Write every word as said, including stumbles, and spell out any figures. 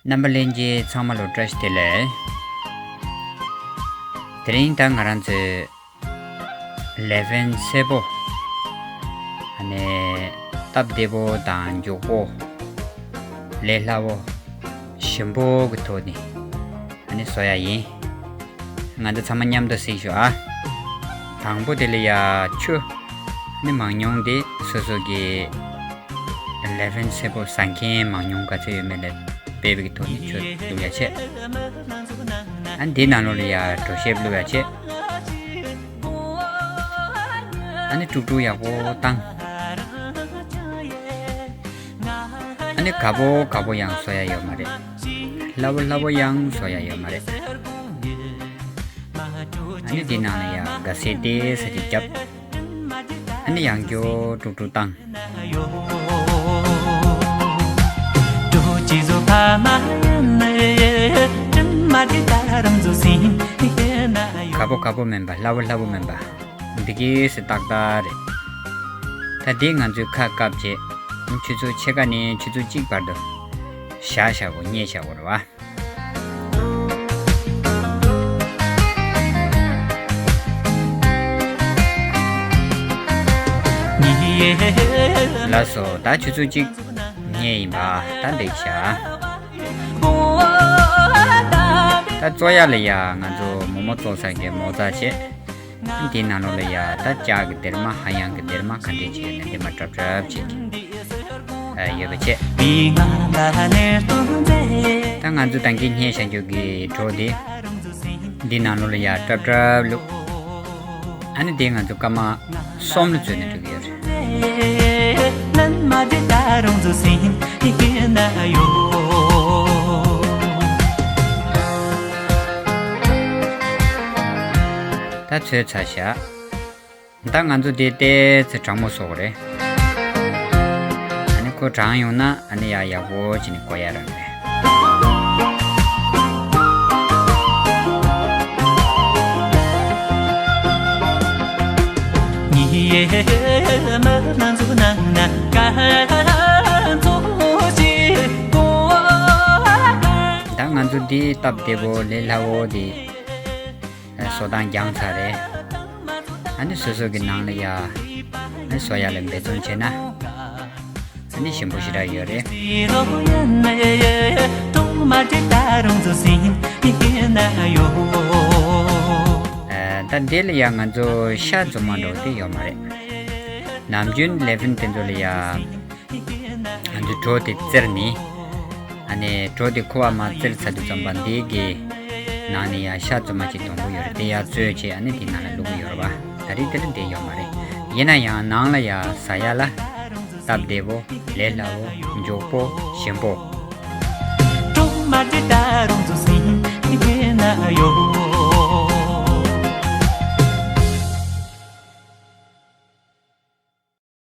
རྣམ་པ་ལྷན་རྒྱས་ཚང་མ་ལ་བཀྲ་ཤིས་བདེ་ལེགས། དེ་རིང་ད་ང་རང་ཚོའི་ལེ་ཕན་སེར་པོ། ཨ་ནི་སྟབས་བདེ་པོ་དང་མགྱོགས་པོ། ལས་སླ་པོ། ཞིམ་པོ་གི་ཐོག་ནས་ཨ་ནི་བཟོ་ཡ་ཡིན། ང་ཚོ་ཚང་མ་མཉམ་དུ་གཟིགས་ཤོག་ཨ། དང་པོ་དེ་ལ་ཡ་ཆུ། ཨ་ནི་མང་ཉུང་དེ་སོ་སོ་གི་ལེ་ཕན་སེར་པོ་ཟ་མཁན་མང་ཉུང་ག་ཚོད་ཡོད་མེད་ལ་དཔག་པའི་གི་ཐོག་ནས་ཆུ་བླུགས་ཡ་བྱས། ཨ་ནི་དེའི་ནང་ལོགས་ལ་ཡ་གྲོ་ཞིབ་བླུགས་ཡ་བྱས། ཨ་ནི་དཀྲུག་དཀྲུག་ཡག་པོ་བཏང་། ཨ་ནི་ག་པོ་ག་པོ་ཡང་བཟོ་ཡ་ཡོད་མ་རེད། སླ་པོ་སླ་པོ་ཡང་བཟོ་ཡ་ཡོད་མ་རེད། ཨ་ནི་དེའི་ནང་ལ་ཡ་ག་སེ་ཏེ་ས་ཅིག་བརྒྱབ། ཨ་ནི་ཡང་བསྐྱར་དཀྲུག་དཀྲུག་བཏང་། ག་པོ་ག་པོ་མིན་པ། སླ་པོ་སླ་པོ་མིན་པ། འདི་གས་སེ་ཏག་ཏག་རེད། ད་འདི་ང་ཚོས་ཁ་བཀབ་བྱས། ཆུ་ཚོད་ཕྱེད་ཀ་ནས་ཆུ་ཚོད་གཅིག་བར་དུ་བཞག་བཞག་གོ། བསྙལ་བཞག་གོ་རེད་བ། ལགས་སོ། ད་ཆུ་ཚོད་གཅིག་བསྙལ་ཡིན་པ། ད་འདེགས་བྱ། ད་བཙོ་ཡ་ལ་ཡ་ང་ཚོ་མོག་མོག་བཙོ་ས་གི་མོག་ཙག་བྱས། དེའི་ནང་ལོགས་ལ་ཡ་ད་ལྕགས་ཀྱི་སྡེར་མ། ཧ་ཡང་གི་སྡེར་མ། ག་འདྲས་བྱས་ནས་སྡེར་མ་གྲབས་གྲབས་བྱས་ཀྱི་ཡོད་པ་བྱས། ད་ང་ཚོ་ད་གིན་བསྙལ་བཞག་རྒྱུ་གི་གྲོ་དེ་འདི་ནང་ལོགས་ལ་ཡ་གྲབས་གྲབས་བླུགས། ཨ་ནི་དེ་ང་ཚོ་སྐར་མ་གསུམ་ལ་བཙོས་ནས་འགྲོ་གི་ཡོད་རེད། ད་བཙོས་ཚར་བཞག། ད་ང་ཚོ་དེ་ཏོག་ཙམ་གྲང་མོ་བཟོ་དགོས་རེད། ཨ་ནི་ཁོ་གྲང་ཡོང་ན་ཨ་ནི་ཡ་ཡག་པོ་བྱས་ནས་བསྐོལ་ཡ་རག་གི་རེད། ད་ང་ཚོ་འདི་སྟབས་བདེ་པོ་ལས་སླ་པོ་འདི་བཟོ་སྟངས་སྦྱངས་ཚར་རེད། ཨ་ནི་སོ་སོ་གི་ནང་ལ་ཡ། ཨ་ནི་བཟོ་ཡ་ལ་འབད་བརྩོན་བྱས་ན། ཨ་ནི་ཞིམ་པོ་ཞེ་དྲག་ཡོད་རེད། ཨ། ད་འདི་ལ་ཡ་ང་ཚོ་ཤ་རྫུན་མ་འདྲ་བོ་དེ་ཡོད་མ་རེད། ནམ་རྒྱུན་ལེ་ཕན་དེ་ཚོ་ལ་ཡ། ང་ཚོས་གྲོ་དེ་བཙིར་ནས། ཨ་ནི་གྲོ་དེ་ཁུ་བ་མ་བཙིར་ཚར་དུས་ཙམ་པ་འདི་གི་ནང་ནས་ཡ་ཤ་རྫུན་མ་ཅིག་གཏོང་གི་ཡོད་རེད། དེ་ཡ་བཙོས་བྱས་ཨ་ནི་དེ་ནང་ལ་བླུག་གི་ཡོད་རེད་བ། ད་རེས་དེ་ལ་འདི་ཡོད་མ་རེད། ཡིན་ན་ཡང་ནང་ལ་ཡ་ཟ་ཡ་ལ་སྟབས་བདེ་པོ། ལས་སླ་པོ། མགྱོགས་པོ། ཞིམ་པོ།